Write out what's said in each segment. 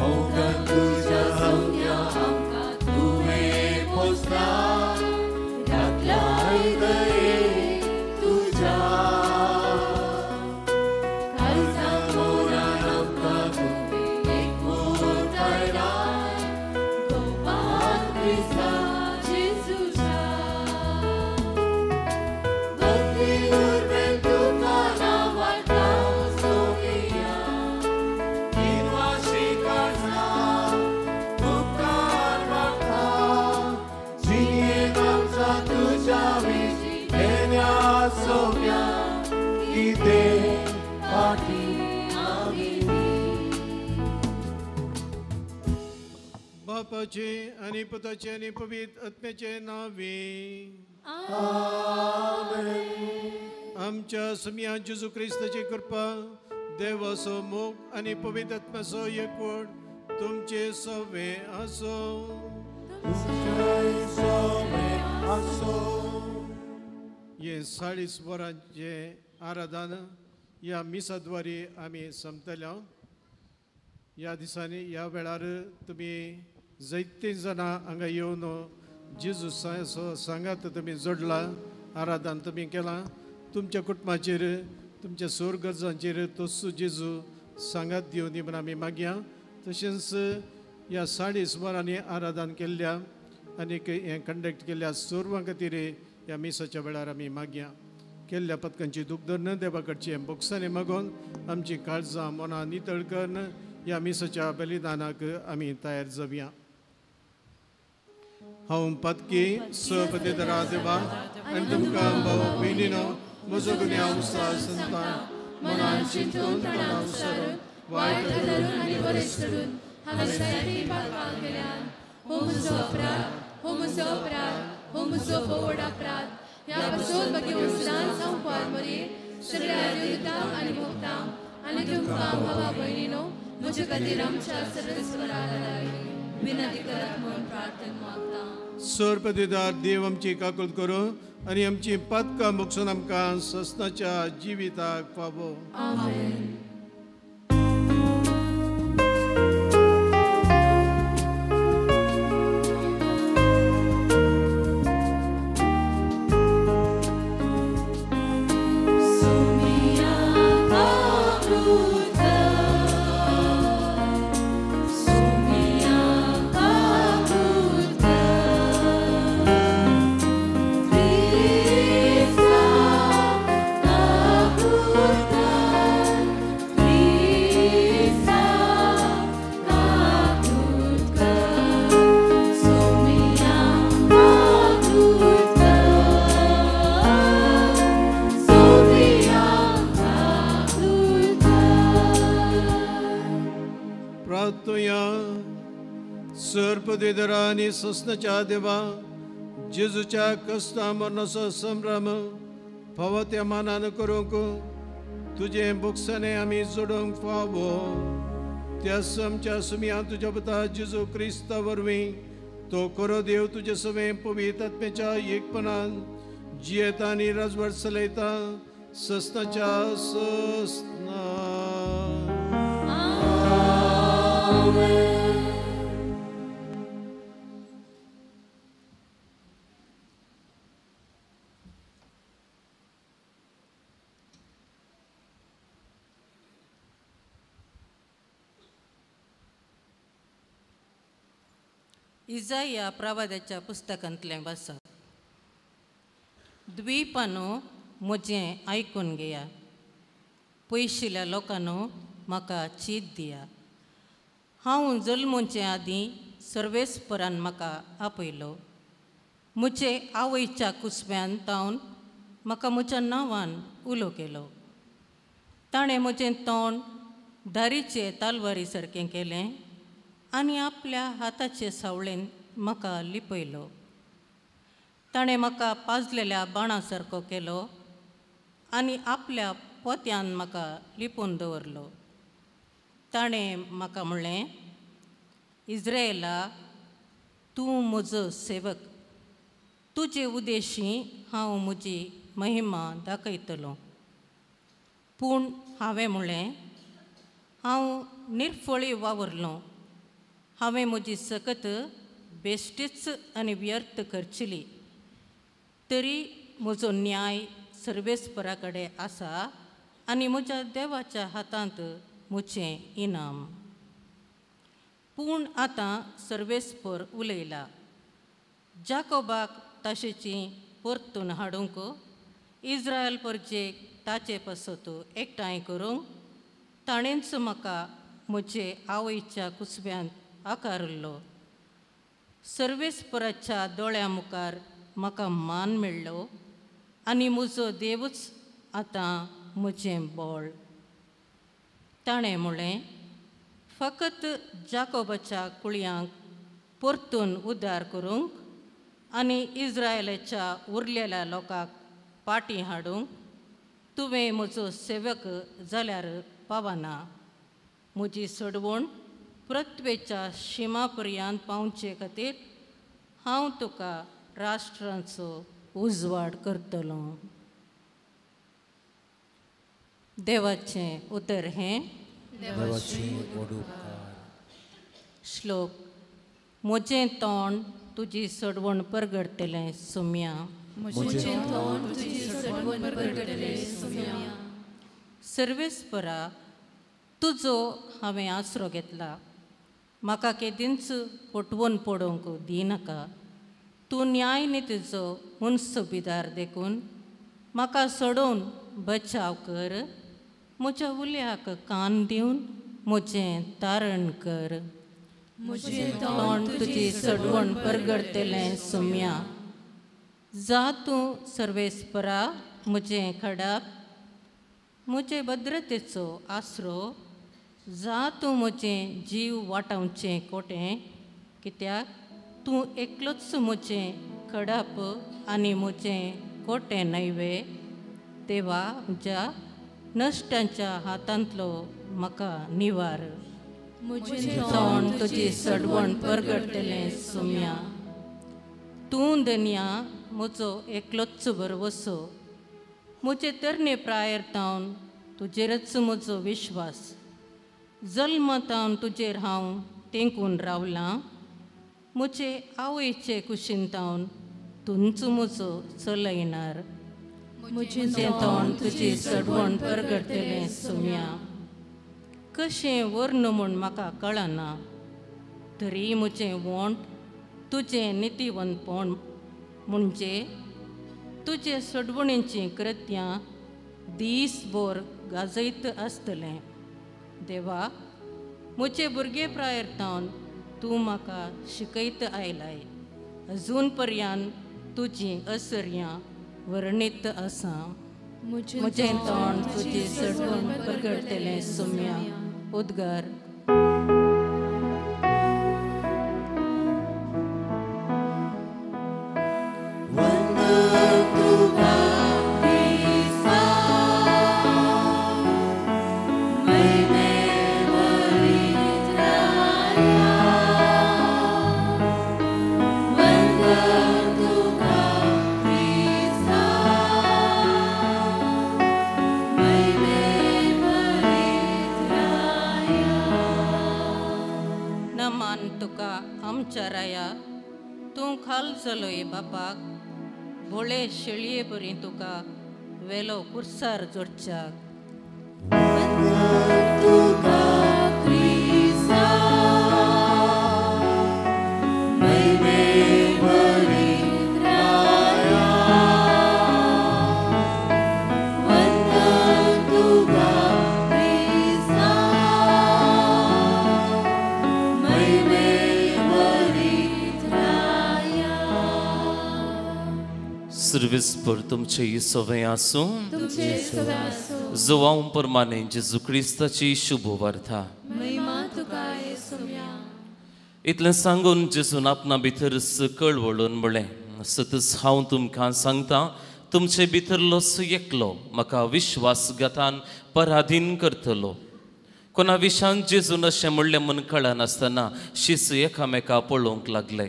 मोगान तुज्या सोम्या आमकां तुवें पोसला राखलाय दये तुज्या काळजा मोरान आमकां तुवें एकवटायलाय गोपाल क्रिस्ता जेजूच्या भक्ती उर्बेन तुका नांवाडटा सोम्या निवाशी काळजा उपकार मागता जियेन आमच्या तुज्या विशीं देण्या सोम्या कितें फाटीं आमी बापाचे आनी पुताचे आनी पवित्र आत्म्याचे नांवे आमच्या सुम्या जेजू क्रिस्ताची कृपा देवाचो मोग आनी पवित्र आत्म्याचो एकवट तुमचे सवे आसो. हे 40 वरांचे आराधन ह्या मिसाद्वारे आमी संपतले. ह्या दिसांनी ह्या वेळार तुमी जायतीं जाणां हांगा येवन जेजू सांगात तुमी जोडला आराधन तुमी केलां. तुमच्या कुटुंबाचेर तुमच्या सोर गरजांचेर तोच जेजू सांगात दिवनी म्हूण आमी मागया. तशेंच ह्या 40 वरांनी आराधन केल्ल्या आनीक हें कंडक्ट केल्ल्या सर्वां खातीर ह्या मिसाच्या वेळार आमी मागया. केल्ल्या पदकांची दूख धरून देवा कडचें बोक्सांनी मागून आमची काळजां मनां नितळ करून ह्या मिसाच्या बलिदानाक आमी तयार जावया. हांव पातकी सपतेदरा देवा आनी तुमकां भाव भयणीनो म्हजो गुन्यांव संतान मनान चिंतून तोंडान सरून वायट धरून आनी बरें सोडून हांवें जायतीं पापां केल्यान. हो म्हजो अपराध, हो म्हजो अपराध, हो म्हजो भोव अपराध. ह्या पासून म्हगे सदांच हांव पारमरे सगळ्या देवतांक आनी भक्तांक आनी तुमकां भावा भयणीनो म्हजे खातीर आमच्या सर्वेस्परा लागीं विनंती करात म्हूण प्रार्थना मागता. सर्वपदेदार देव आमची काकूत करूं आनी आमची पातकां बक्षून आमकां सस्नाच्या जिविताक फावो. आमेन. सोम्या काकूत सोम्या काकूत क्रिस्ता काकूत क्रिस्ता काकूत सोम्या काकूत सोम्या काकूत. प्रार्थया. सर्पदेदरा आनी सस्नाच्या देवा जेजूच्या कश्टा मरणाचो संभ्रम फावो त्या मानान करूंक तुजें बोक्साणें आमी जोडूंक फावो. त्याच आमच्या सुम्या तुज्या पुता जेजू क्रिस्ता वरवीं तो खरो देव तुजे सवें पवित्र आत्म्याच्या एकपणान जियेता आनी राजवट चलयता सस्नाच्या सस्ना. इजाया प्रवादाच्या पुस्तकांतलें वाचप. द्वीपानो म्हजें आयकून घेया, पयशिल्ल्या लोकांनो म्हाका चीत दिया. हांव जल्मोवचे आदीं सर्वेस्परान म्हाका आपयलो. म्हजे आवयच्या कुसव्यान तावन म्हाका म्हज्या नांवान उलो केलो. ताणें म्हजें तोंड दारीचे तालवारी सारकें केलें आनी आपल्या हाताचे सावळेन म्हाका लिपयलो. ताणें म्हाका पाजलेल्या बाणा सारको केलो आनी आपल्या पोत्यान म्हाका लिपून दवरलो. ताणें म्हाका म्हणलें, इज्रायला तूं म्हजो सेवक, तुजे उदेशी हांव म्हजी महिमा दाखयतलो. पूण हांवें म्हणलें, हांव निर्फळी वावरलो, हांवें म्हजी सकत बेश्टीच आनी व्यर्थ खर्चिली तरी म्हजो न्याय सर्वेस्परा कडेन आसा आनी म्हज्या देवाच्या हातांत म्हजें इनाम. पूण आतां सर्वेस्पर उलयला जाकोबाक ताशेची परतून हाडूंक इज्रायल परजेक ताचे पासत एकठांय करूंक ताणेंच म्हाका म्हजे आवयच्या कुसव्यांत आकारिल्लो. सर्वेस्पराच्या दोळ्या मुखार म्हाका मान मेळ्ळो आनी म्हजो देवूच आतां म्हजें बळ. ताणें म्हणलें फकत जाकोबाच्या कुळयांक परतून उद्धार करूंक आनी इज्रायलाच्या उरलेल्या लोकांक पाटी हाडूंक तुवें म्हजो सेवक जाल्यार पावना. म्हजी सोडवण पृथ्वेच्या शिमा पर्यंत पावचे खातीर हांव तुका राष्ट्रांचो उजवाड करतलो. देवाचें उतर हें. श्लोक. म्हजें तोंड तुजी सोडवण परगडटलें सुम्या. सर्वेस्परा तुजो हांवें आसरो घेतला. म्हाका केदींच फटवून पडोवंक दिनाका. तूं न्याय नितीचो मुनसुबीदार देखून म्हाका सोडोवन बचाव कर. म्हज्या उल्याक कान दिवन म्हजें तारण कर. म्हजें तोंड तुजी सोडवण परगडटलें सुम्या. जा तूं सर्वेस्परा म्हजें खडाप म्हजे भद्रतेचो आसरो. जा तूं म्हजें जीव वाटावचें कोटें कित्याक तूं एकलोच म्हजें खडाप आनी म्हजें कोटें न्हय. देवा म्हज्या नश्टांच्या हातांतलो म्हाका निवार. म्हजें तोंड तुजी सडवण परगडटलें सुम्या. तूं दनया म्हजो एकलोच भरवसो. म्हजे तरणे प्रायर तावन तुजेरच म्हजो विश्वास. जल्म तावन तुजेर हांव तेंकून रावलां. म्हजे आवयचे कुशीन तावन तूंच म्हजो चलयणार. म्हजें तोंड तुजी सडवण परगडटलें सुम्या. कशें वर्ण म्हूण म्हाका कळना तरी म्हजें वोंट तुजें नितीवंतपण म्हणजे तुजे सोडवणेचीं कृत्यां दीसभर गाजयत आसतलें. देवा म्हजे भुरगे प्रायर तावन तूं म्हाका शिकयत आयलाय. अजून पर्यंत तुजीं असर्यां वर्णीत आसा. म्हजें तोंड तुजी सडवण परगडटलें सुम्या. उद्गार. तूं खाल चलोय बापाक भोळे शेळये बरी तुका वेलो कुर्सार जोडच्याक. सर्वेस्पर तुमचे सवय आसूं. जुवांव परमाने जेजू क्रिस्ताची शुभ वार्ता. इतलें सांगून जेजून आपणा भितर कळवळून म्हणलें, सतच हांव तुमकां सांगता तुमचे भितरलोच एकलो म्हाका विश्वासघातान पराधीन करतलो. कोणा विशान जेजून अशें म्हणलें म्हूण कळनासतना शिस एकामेका पळोवंक लागले.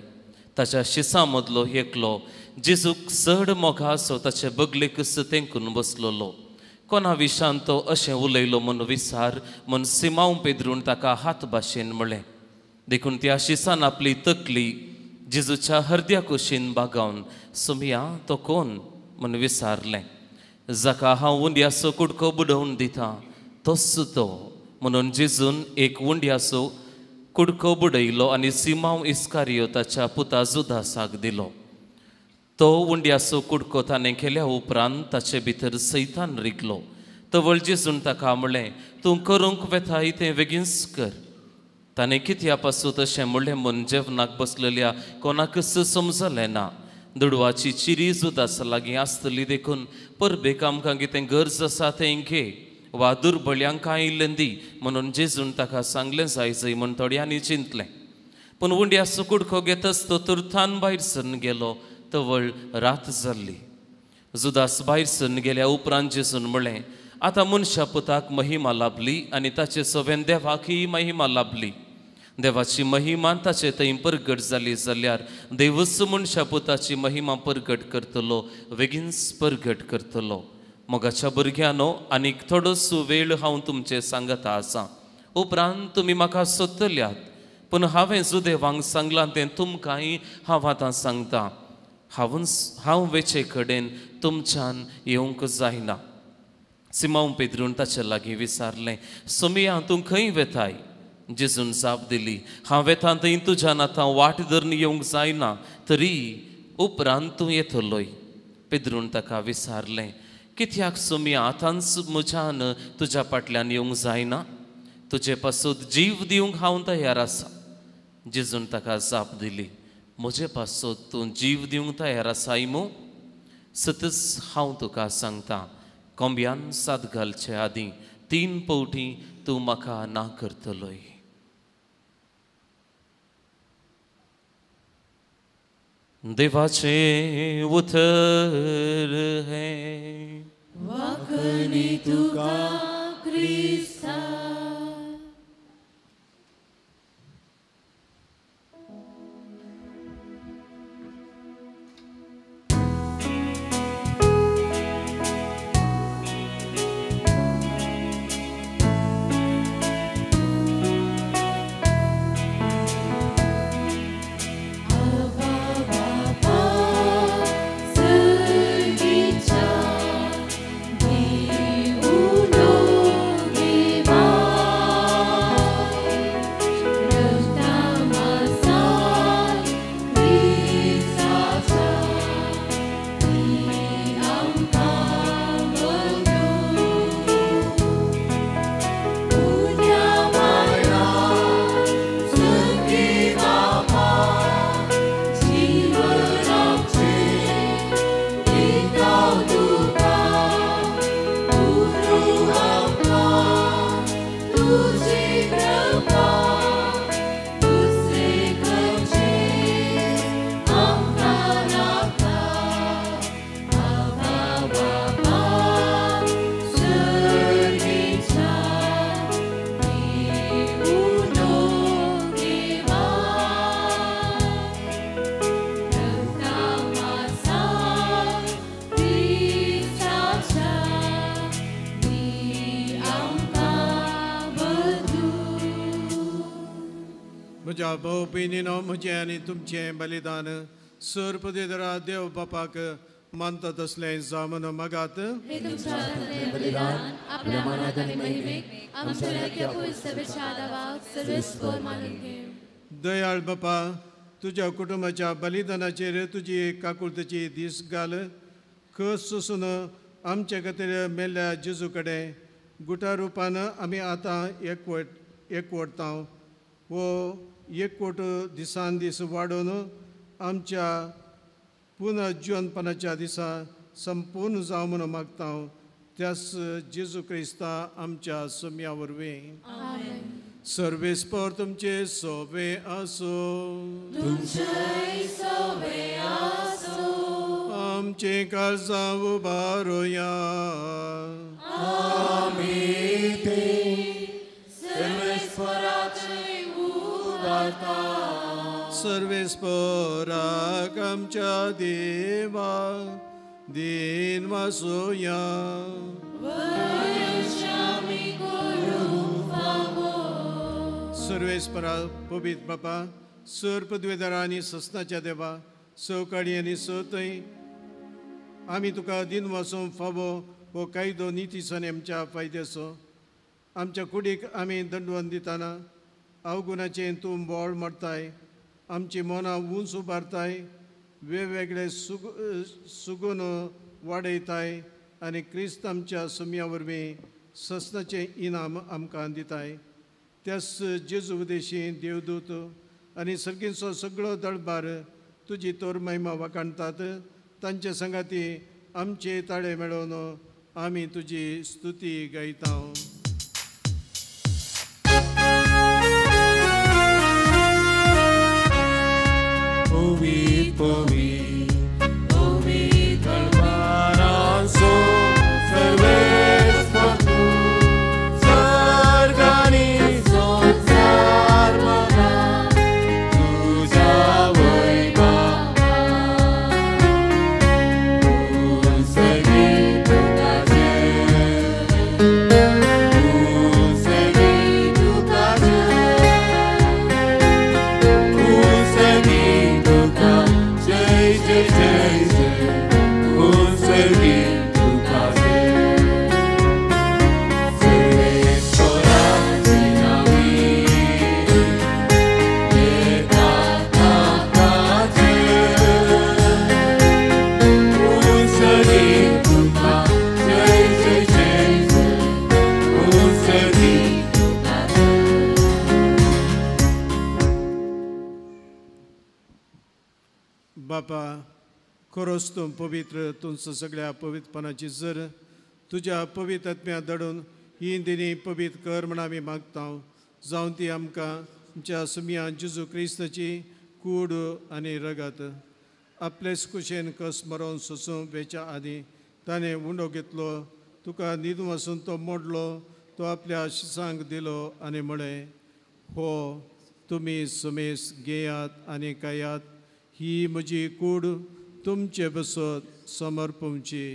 ताच्या शिसां मदलो एकलो जेजूक चड मोगा आसो ताचे बगलेकच तेंकून बसलोलो. कोणा विशान तो अशें उलयलो म्हूण विसार म्हूण सिमांव पेद्रून ताका हात भाशेन म्हणलें. देखून त्या शिसान आपली तकली जेजूच्या हरद्या कुशीन बागावन सोमया तो कोण म्हूण विचारलें. जाका हांव उंड्याचो कुडको बुडोवन दिता तोच तो म्हणून जेजून एक उंड्याचो कुडको बुडयलो आनी सिमांव इस्कारियोताच्या पुता जुदासाक दिलो. तो उंड्याचो कुडको ताणें केल्या उपरांत ताचे भितर सैतान रिगलो. तवळ जेजून ताका म्हणलें, तूं करूंक वेताय तें बेगीनच कर. ताणें कित्या पासून तशें म्हणलें म्हूण जेवणाक बसलेल्या कोणाकच समजलें ना. दुडवाची चिरी जुदासा लागीं आसतली देखून परबेक आमकां कितें गरज आसा तें घे वा दुर्बळ्यांक कांय इल्लें दी म्हणून जेजून ताका सांगलें जाय जय म्हूण थोड्यांनी चिंतलें. पूण उंड्याचो कुडको घेतच तो तुर्तान भायर सरन गेलो. तवळ रात जाल्ली. जुदास भायर सरन गेल्या उपरांत जेजून म्हणलें, आतां मनशा पुताक महिमा लाभली आनी ताचे सवेन देवाकय महिमा लाभली. देवाची महिमा ताचे थंय परगट जाली जाल्यार देवूच मनशा पुताची महिमा परगट करतलो, बेगीनच परगट करतलो. मोगाच्या भुरग्यांनो, आनीक थोडोसो वेळ हांव तुमचे सांगता आसा. उपरांत तुमी म्हाका सोदतल्यात, पूण हांवें जुदेवांक सांगलां तें तुमकांय हांव आतां सांगता. हांव वेचे कडेन तुमच्यान येवंक जायना. सिमांव पेद्रून ताचे लागीं विचारलें, सोमिया तूं खंय वेताय? जेजून जाप दिली, हांव वेता थंय तुज्यान आतां वाट धरून येवंक जायना, तरी उपरांत तूं येतलोय. पेद्रून ताका विचारलें, कित्याक सोमिया आतांच म्हज्यान तुज्या फाटल्यान येवंक जायना? तुजे पासून जीव दिवंक हांव तयार आसा. जेजून ताका जाप दिली, म्हजे पासून तूं जीव दिवंक तयार आसाय मू? सतच हांव तुका सांगता, कोंब्यान साद घालचे आदीं 3 पवटी तूं म्हाका ना करतलोय. देवाचें उतर हें. वाखणी तुका क्रिस्ता. म्हज्या भाव भयणीनो, म्हजें आनी तुमचें बलिदान सर पदेदरा देव बापाक मानता तसलें जावन मागात. दयाळ बापा, तुज्या कुटुंबाच्या बलिदानाचेर तुजी काकुळतेची दीस घाल. कस सोसून आमचे खातीर मेल्ल्या जेजू कडेन गुटा रुपान आमी आतां एकवटता. हो एकवट दिसान दीस वाडोवन आमच्या पुनर्जिवनपणाच्या दिसा संपूर्ण जावं म्हणून मागता त्यास जेजू क्रिस्ता आमच्या सोम्या वरवीं. सर्वेस्पर तुमचे सोबे आसूं. आमचे काळजां उबारुया. सर्वेस्पराक आमच्या देवा दीन वासुया. सर्वेस्परा पवित्र बापा, सर पदवेदारा आनी ससनाच्या देवा, सवकाळी आनी सतय आमी तुका दिन वासूंक फावो हो कायदो नितीसान आमच्या फायद्याचो। आमच्या कुडीक आमी दंडवन दितना अवगुणाचें तूं बोळ मारताय, आमची मनां उंच उबारताय, वेगवेगळे सुगून वाडयताय आनी क्रिस्त आमच्या सुम्या वरवीं ससनाचें इनाम आमकां दिताय। त्याच जेजू उदेशी देवदूत आनी सर्गींचो सगळो दळबार तुजी तोर महिमा वाखाणतात। तांचे संगाती आमचे ताळे मेळोवन आमी तुजी स्तुती गायता। पवित्र पवित्र पवित्र दळबाराचो सर्वेस्पर तूं, सर्ग आनी संवसार म्हाका तुज्या वैभवान। उंचगी तुका जय, उंचगी तुका जय, उंचगी तुका जय जय जय जय, उंचगी तुका जय। सर्वेस्पराची नांवी येता ताकाचेर, उंचगी तुका जय जय जय जय, उंचगी तुका जय। बापा, खरोच तूं पवित्र, तुमचो सगळ्या पवित्रपणाची जर तुज्या पवित्र आत्म्या दडून ही दिनी पवित्र कर म्हण आमी मागता। जावन ती आमकां आमच्या सुम्या जेजू क्रिस्ताची कूड आनी रगत आपलेच कुशेन कस मरोवन सोसूंक वेच्या आदीं ताणें उंडो घेतलो, तुका न्हिदून आसून तो मोडलो, तो आपल्या शिसांक दिलो आनी म्हळें, हो तुमी सुमेस घेयात आनी खायात, ही म्हजी कूड तुमचे बसत समर्पणची।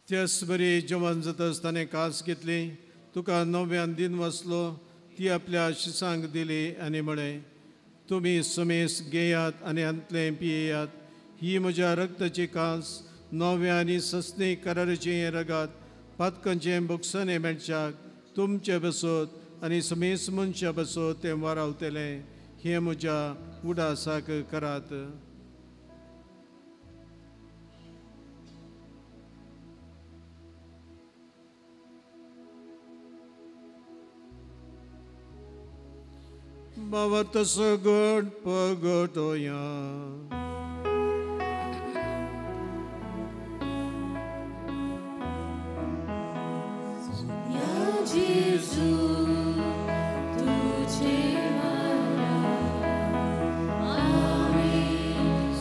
त्याच बरी जेवण जाताच ताणें कास घेतली, तुका नव्यान दिन वाचलो, ती आपल्या शिसांक दिली आनी म्हळें, तुमी सुमेस घेयात आनी हांतलें पियेयात, ही म्हज्या रक्ताची कास नव्या आनी सस्नी कराराचें रगत पातकांचें बोगसणें मेळच्याक तुमचे बसत आनी समेस मनशा बसत तें वारावतलें, हें म्हज्या उडासाक करात। बाबा सगट पगटोया। जेजू तुझे मारा आमी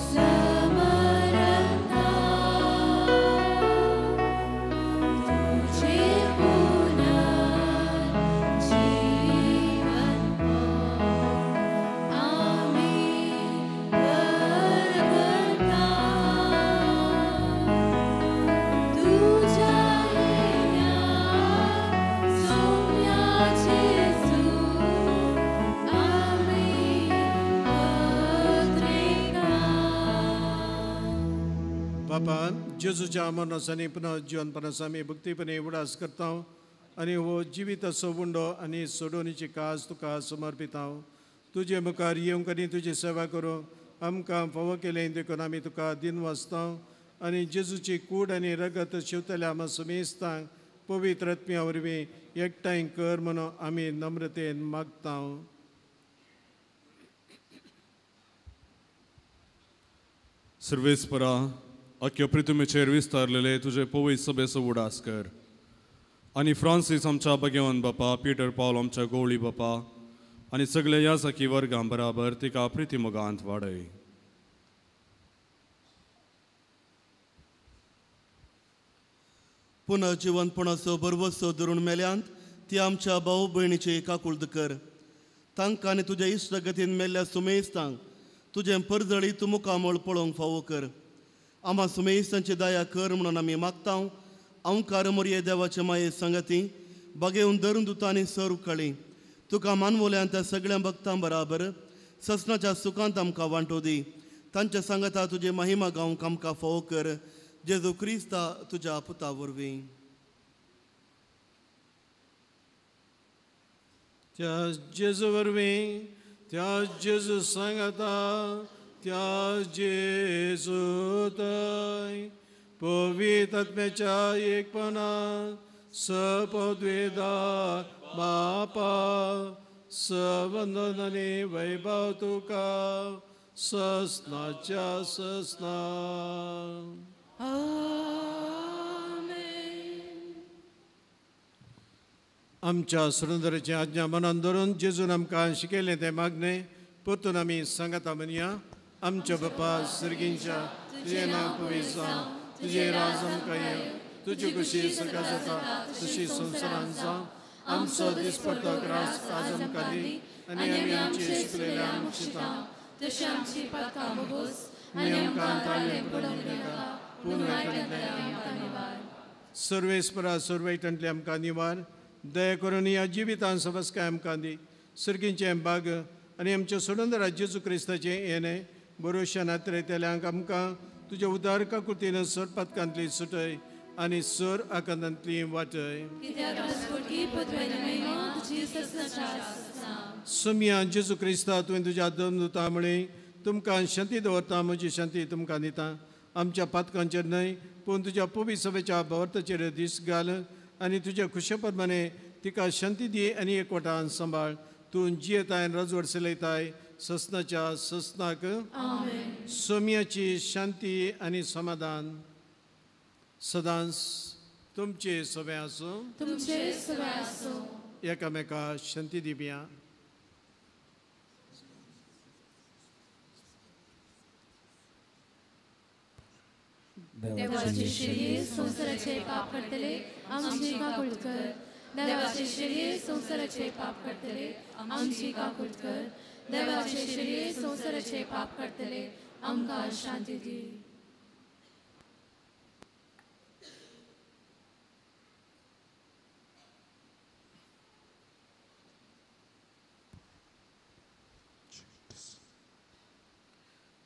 समरता, तुझे पुनर्जीवन आमी करता, तुझ्या जेजू आमी पत्रिका। बापा, जेजूच्या मरणासांनी पुनः जिवनपणाचो आमी भक्तीपणे उडास करता आनी हो जिविताचो उंडो आनी सोडोवणीची काज तुका समर्पिता। तुजे मुखार येवंक आनी तुजी सेवा करूंक आमकां फावो केलें देखून आमी तुका दिन वाचता आनी जेजूची कूड आनी रगत शिवतल्या आमकां समेस्तांक पवित्र आत्म्या वरवीं एकठांय कर म्हणून आमी नम्रतेन मागता। सर्वेस्परा, अख्ख्या पृथ्वीचेर विस्तारलेले तुजे पवित्र सभेचो उडास कर आनी फ्रांसीस आमच्या भगवान बापा, पीटर पावल आमच्या गवळी बापा आनी सगळे याजकी वर्गां बराबर तिका प्रितीमोगांत वाडय। पुनर्जिवनपणाचो भरवसो धरून मेल्यांत ती आमच्या भाव भयणीची काकुळद कर। तांकां आनी तुज्या इश्टगतीन मेल्ल्या सुमेस्तांक तुजें परजळीत मुखामळ पळोवंक फावो कर. आमा सुमेस्तांची दया कर म्हणून आमी मागता. अंकार मोरये देवाचे माये संगती बगेवन धरून दुतांनी सर उकळी तुका मानवल्यान त्या सगळ्या भक्तां बराबर ससनाच्या सुखांत आमकां वांटो दी. तांच्या सांगता तुजे महिमा गावंक आमकां फावो कर. जेजू क्रिस्ता तुज्या पुता वरवीं. त्या जेजू वरवीं, त्या जेजू सांगता, त्या जेजू थंय पवित्र आत्म्याच्या एकपणा सपद्वेदा बापा सवंदन आनी वैभव तुका ससनाच्या ससना. आमच्या सुरेंद्राची आज्ञा मनान धरून जेजून आमकां शिकयलें तें मागणें परतून आमी सांगता म्हणया. आमच्या बापा सर्गींच्या, तुजें नांव पवित्र जावं, तुजें राज आमकां येवं, तुजी खुशी सरकार जाता तशी संवसारांत जावं. आमचो दिसपट्टो ग्रास आज आमकां दी आनी आमी आमची चुकलेल्या आमशिता तशी आमची पातकां भोगोस आनी आमकां ताळें पडूंक दिनाका, पूण वायटांतल्यान आमकां निवार. सर्वेस्परा सर्वैटांतले आमकां निवार. दया करून ह्या जिवितान सबसकाय आमकां दी. सर्गींचें बाग आनी आमच्या सोडंदरा जेजू क्रिस्ताचें येणें बरोवश्या नात्रेतल्यांक आमकां तुज्या उदार काकुतीन सर पातकांतली सुटय आनी सर आकांतांतली वाटय. सोमया जेजू क्रिस्ता, तुवें तुज्या दमदुता म्हळें तुमकां शांती दवरता, म्हजी शांती तुमकां दिता. आमच्या पातकांचेर न्हय पूण तुज्या पवित्र सभेच्या भावार्थाचेर दीस घाल आनी तुज्या खुशे प्रमाणे तिका शांती दी आनी एकवटान सांबाळ. तूं जियेताय रजवड चलयताय ससनाच्या ससनाक. सोम्याची शांती आनी समाधान सदांच तुमचे सगळे आसूं, तुमचे सगळे आसूं. एकामेका शांती दिवया. देवाचे शिरये संवसाराचे पाप काडटले आमची काकूट कर. देवाचे शिरये संवसाराचे पाप काडटले आमची काकूट कर. देवाचे शिरये संवसाराचे पाप काडटले आमकां शांती दी.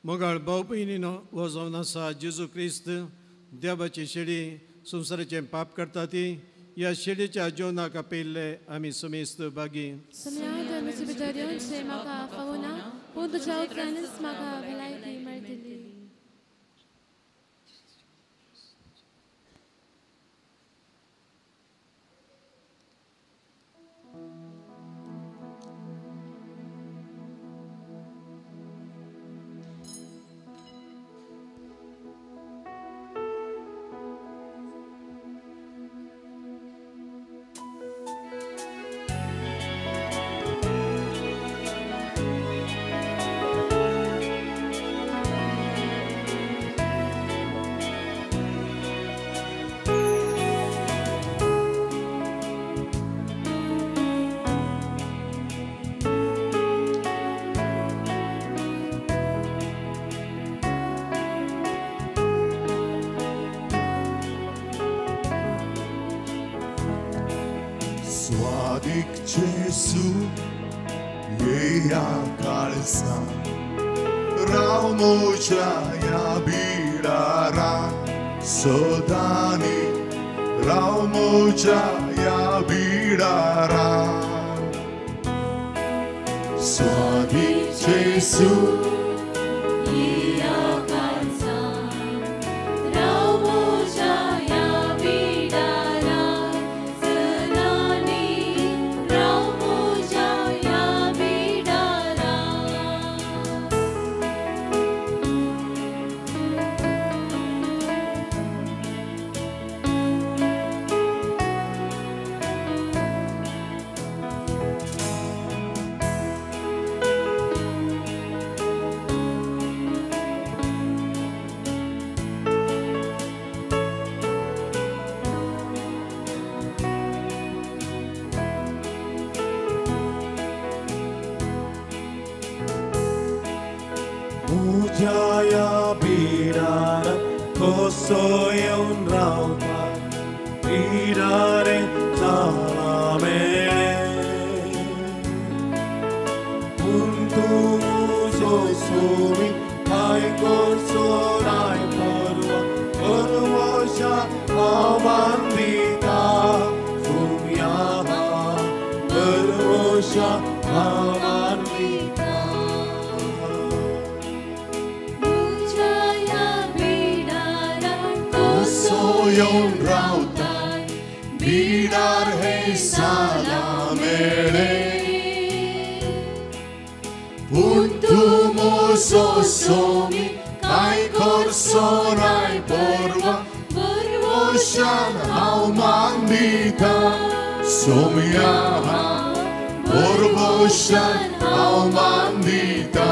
मोगाळ भाव भयणीनो, हो जावन आसा जेजू क्रिस्त देवाची शेळी संवसाराचें पाप करता ती ह्या शेळीच्या जेवणाक आपयल्ले आमी समेस्त भागी. म्हाका फावना पूण तुज्या उतरानच म्हाका भलायकी मेळटली. Gesù येया काळसा राव मोजा या बिडारा सदानी राव मोजा या बिडारा स्वादीक जेसू मुझ्या ह्या बिडार कसो येवन रावता बिडारे साला मेळ्ळें पूण तूं म्हजो सोमी कांय करचो नाय परवा परवशा हांव मान दिता सोम्या परवशा हांव मान दिता. मुझ्या ह्या बिडारान कसो येवन रावता बिडार हे साला मेळ्ळें पूण तूं म्हजो सोमी कांय करचो नाय परवा परवशान हांव मान दिता सोम्या परवशान हांव मान दिता.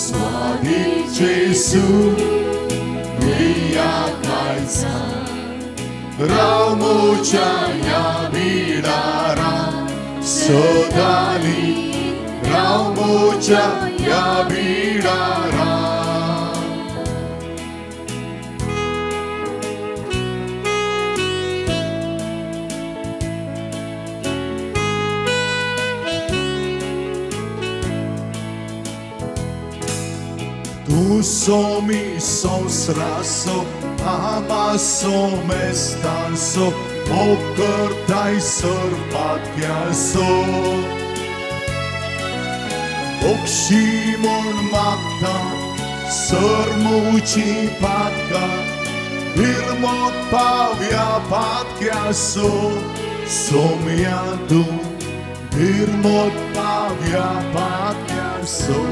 स्वादीक जेजू येया काळजा राव म्हज्या ह्या बिडारान सदांनी राव म्हज्या ह्या बिडारान. तूं सोमी संवसाराचो आमाचो मेस्तांचो मोग करताय सर्वात्याचो बक्षी म्हूण मागता सर म्हजी पातकां निर्मोत पावया पातक्याचो सोम्या तूं निर्मोत पावया पातक्याचो.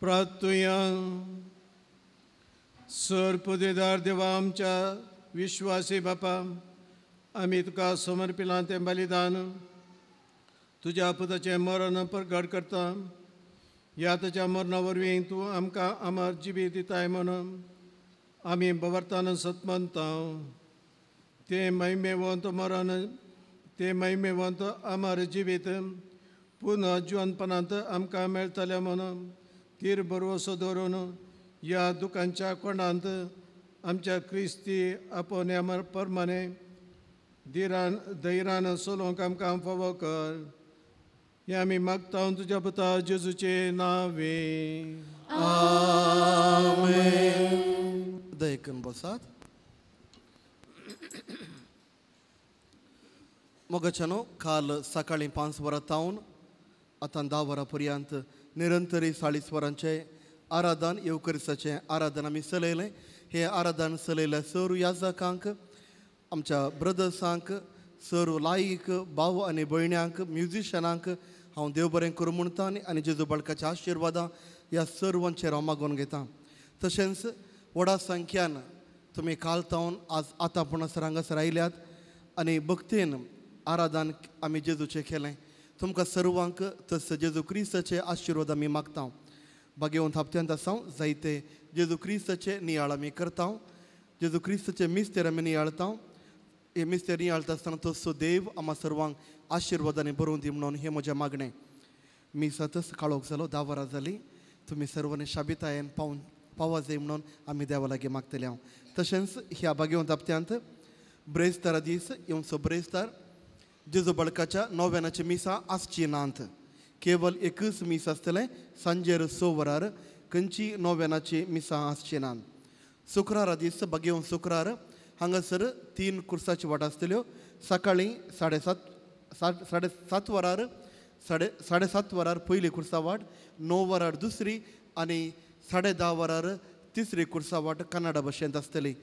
प्रार्थुया. सर पुदेदार देवा आमच्या विश्वासी बापा आमी तुका समर्पिलां तें बलिदान तुज्या पुताचें मरण प्रगट करता. ह्या ताच्या मरणा वरवीं तूं आमकां अमर जिबी दिताय म्हणून आमी बवर्तान सतमनता. तें महिमेवंत मरण तें महिमेवंत अमर जिवीत पुनः जिवनपणांत आमकां मेळटलें म्हणून तीर भरवसो दवरून ह्या दुकांच्या कोणांत आमच्या क्रिस्ती आपोवण्या परमाने धीरान धैर्यान चलोवंक आमकां फावो कर. हें आमी मागता तुज्या पुता जेजूचे नांवे. आमेन. दयकन बसात. मोगाच्यानो काल सकाळी 5 वरां तावन आतां 10 वरां पर्यंत निरंतरी 40 वरांचें आराधन येवकरिसाचें आराधन आमी चलयलें. हें आराधन चलयलें सरू याजकांक आमच्या ब्रदर्सांक सरू लायक भाव आनी भयण्यांक म्युजिशनांक हांव देव बरें करूं म्हणटा आनी जेजू बाळकाच्या आशिर्वादां ह्या सर्वांचेर हांव मागून घेता. तशेंच व्हडा संख्यान तुमी काल तावन आज आतां पूण हांगासर आयल्यात आनी भक्तीन आराधन आमी जेजूचें केलें. तुमकां सर्वांक तस जेजू क्रिस्ताचे आशिर्वाद आमी मागता. बागेवन हप्त्यांत आसा जायते जेजू क्रिस्ताचे नियाळ आमी करता. जेजू क्रिस्ताचे मिस्तेर आमी नियाळता. हे मिस्तेर नियाळता आसतना तसो देव आमा सर्वांक आशिर्वादांनी बरोवन दी म्हणून हें म्हजें मागणें. मिसातच काळोख जालो 10 वरां जालीं. तुमी सर्वांनी शाबितायेन पावून पावा जाय म्हणून आमी देवा लागीं मागतले हांव. तशेंच ह्या बागेवन हप्त्यांत ब्रेस्तारा दीस येवचो ब्रेस्तार जेजू बळकाच्या नोव्यानाची मिसां आसची नात. केवल एकच मीस आसतलें सांजेर 6 वरार. खंयची नोव्यानाची मिसां आसची नात. शुक्रारा दीस बागेवन शुक्रार हांगासर 3 कुर्साची वाट आसतल्यो. सकाळी 7:30 वरार 7:30 वरार पयली कुर्सा वाट, 9 वरार दुसरी आनी 10:30 वरार तिसरी कुर्सा वाट कन्नडा भाशेंत आसतली.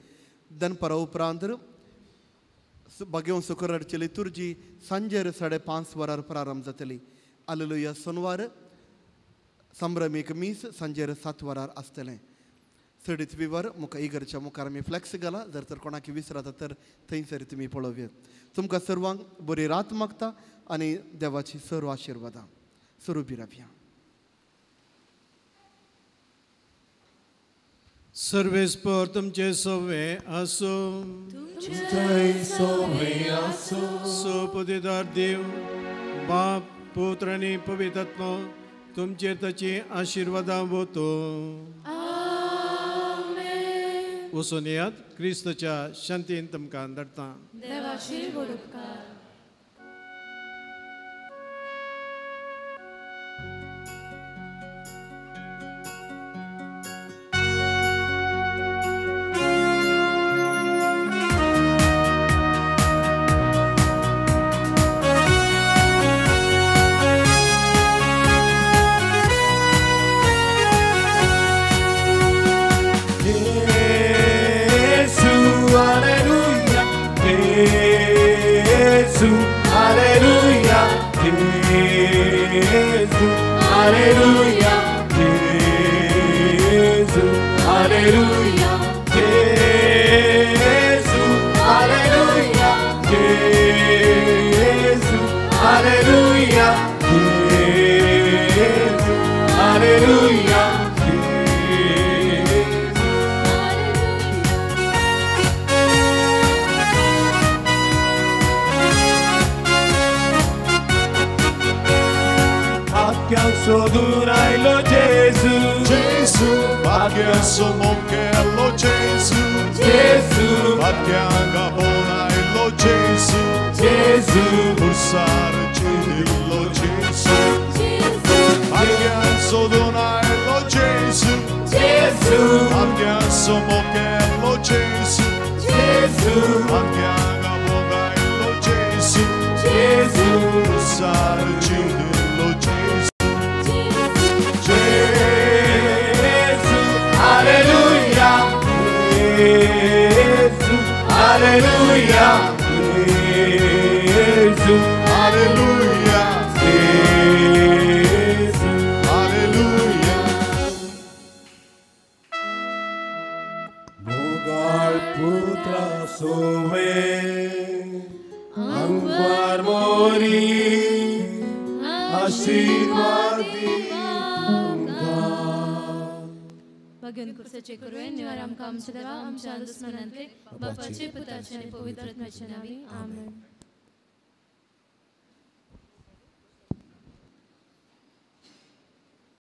दनपारा उपरांत बागेवन शुक्रारची लितुर्जी सांजेर 5:30 वरार प्रारंभ जातली. आलेलुया सोनवार संभ्रमीक मीस सांजेर 7 वरार आसतलें. चडीत विवर मुखार इगर्च्या मुखार आमी फ्लॅक्स घाला. जर तर कोणाक विसराता तर थंयसर तुमी पळोवया. तुमकां सर्वांक बरी रात मागता आनी देवाची सर्व आशिर्वादां. सुरू बी रावया. सर्वेस्पर तुमचे सवे आसूं. सोपदेदार देव बाप पुत्र आनी पवित्र आत्मो तुमचेर ताची आशिर्वादां वतो. वचून येयात. क्रिस्तच्या शांतीन तुमकां धाडटा. बापाचे पुताचे आनी पवित्र आत्म्याचे नांवी आमेन.